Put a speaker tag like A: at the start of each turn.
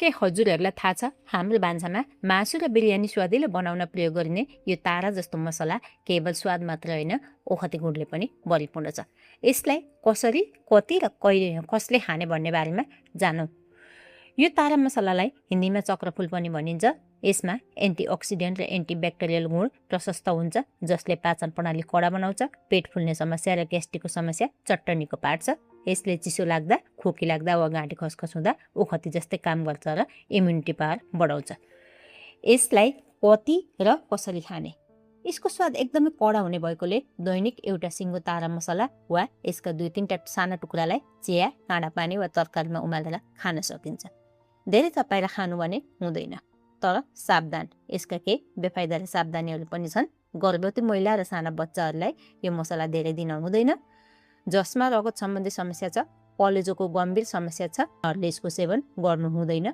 A: के हजुरहरूलाई थाहा छ हाम्रो भान्सामा मासु र बिरयानी स्वादिलो बनाउन प्रयोग गरिने यो तारा जस्तो मसला केवल स्वाद मात्र होइन ओखती गुणले पनि भरिपूर्ण छ। यसलाई कसरी, कति र कसले खाने भन्ने बारेमा जानौँ। यो तारा मसलालाई हिन्दीमा चक्रफूल पनि भनिन्छ। यसमा एन्टिअक्सिडेन्ट र एन्टिब्याक्टेरियल गुण प्रशस्त हुन्छ, जसले पाचन प्रणाली कडा बनाउँछ, पेट फुल्ने समस्या र ग्यास्ट्रिकको समस्या चट्टनीको पार्छ। यसले चिसो लाग्दा, खोकी लाग्दा वा घाँटी खसखस हुँदा ओखती जस्तै काम गर्छ र इम्युनिटी पावर बढाउँछ। यसलाई कति र कसरी खाने? यसको स्वाद एकदमै कडा हुने भएकोले दैनिक एउटा सिङ्गो तारा मसला वा यसका 2-3टा साना टुक्रालाई चिया, काँडा पानी वा तरकारीमा उमालेर खान सकिन्छ। धेरै तपाईँलाई खानु भने हुँदैन। तर सावधान, यसका केही बेफाइदा र सावधानीहरू पनि छन्। गर्भवती महिला र साना बच्चाहरूलाई यो मसला धेरै दिन हुँदैन। जसमा रगत सम्बन्धी समस्या छ, कलेजोको गम्भीर समस्या छ, उहाँहरूले यसको सेवन गर्नु हुँदैन।